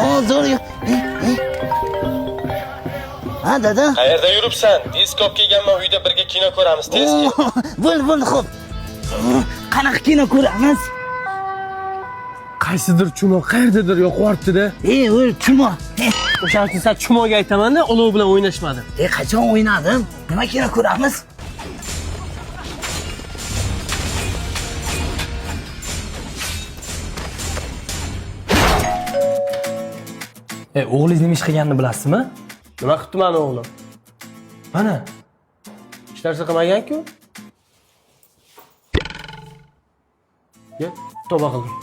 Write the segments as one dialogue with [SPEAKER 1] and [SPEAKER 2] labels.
[SPEAKER 1] O, zo'r. Ha, dada.
[SPEAKER 2] Qayerda yuribsan? Disk olib kelganman, uyda birga kino ko'ramiz, tez kel.
[SPEAKER 1] Bo'l, bo'l, xo'p. Qanaqa kino ko'ramiz?
[SPEAKER 2] Qaysidir chumo qayerdadir yoqib yuboribdi-da.
[SPEAKER 1] Ey, o'l chumo.
[SPEAKER 2] O'shaning uchun san chumoga aytaman-da, olov bilan o'ynashmadim.
[SPEAKER 1] E, qachon o'ynadim? Nima kino ko'ramiz?
[SPEAKER 3] E, o'g'lingiz nima ish qilganini bilasizmi?
[SPEAKER 2] Nima qilibdi mani o'g'lim?
[SPEAKER 3] Mana.
[SPEAKER 2] Hech narsa qilmagan-ku. Ye, tavba qildim.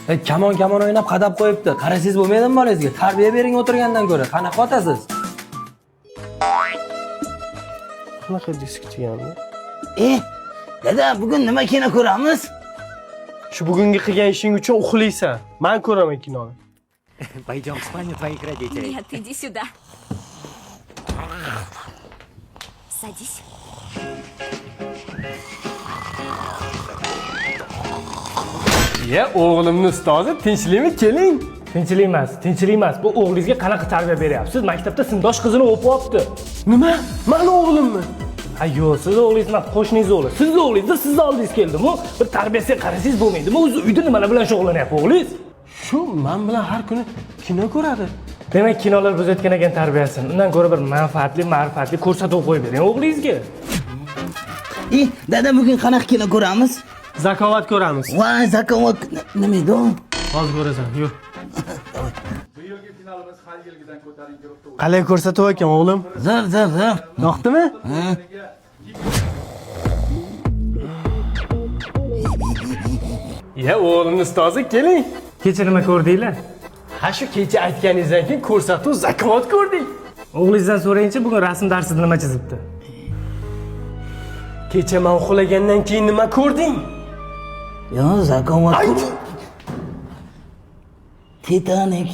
[SPEAKER 3] E, kamon kamon o'ynab qadab qo'yibdi. Qarasangiz bo'lmaydimi bolangizga? Tarbiya bering o'tirgandan ko'ra. Qanaqa otasiz?
[SPEAKER 2] Qanaqa disk deganmi?
[SPEAKER 1] E, dada, bugun nima kino ko'ramiz?
[SPEAKER 2] Shu bugungi qilgan ishing uchun uxlaysan. Men ko'raman kinoni.
[SPEAKER 4] Пойдем в спальню твоих родителей.
[SPEAKER 5] Нет, иди сюда. Садись.
[SPEAKER 2] Ye, o'g'limni ustozi, tinchlikmi? Keling.
[SPEAKER 6] Tinchlik emas, tinchlik emas. Bu o'g'lingizga qanaqa tarbiya beryapsiz? Maktabda sinfdosh qizini o'pyapti.
[SPEAKER 2] Nima? Mani o'g'limmi?
[SPEAKER 6] Ha yo'q, siz o'g'lingiz emas, qo'shningiz o'g'li. Sizni o'g'lingizni sizni oldingiz keldimi? Bir tarbiyasiga qarasangiz bo'lmaydimi? O'zi uyda nimalar bilan shug'ullanyapti o'g'lingiz?
[SPEAKER 2] Shu men bilan har kuni kino ko'radi.
[SPEAKER 6] Demak, kinolar buzayotgan ekan tarbiyasini. Undan ko'ra bir manfaatli, ma'rifatli ko'rsatuv qo'yib bering o'g'lingizga.
[SPEAKER 1] E, dada, bugun qanaqa kino ko'ramiz?
[SPEAKER 2] Zakovat ko'ramiz.
[SPEAKER 1] Voy, zakovat nima edi u?
[SPEAKER 2] Hozir ko'rasan, yur. Qalay ko'rsatuv ekan o'g'lim?
[SPEAKER 1] Zo'r, zo'r, zo'r.
[SPEAKER 2] Yoqdimi? Ya o'g'limni ustozi, keling.
[SPEAKER 6] Kecha nima ko'rdinglar?
[SPEAKER 2] Ha shu kecha aytganingizdan keyin ko'rsatuv zakovat ko'rdik.
[SPEAKER 6] O'g'lingizdan so'rayinchi, bugun rasm darsida nima chizibdi?
[SPEAKER 2] Kecha men uxlagandan keyin nima ko'rding?
[SPEAKER 1] Yo, zakovat. Titanik.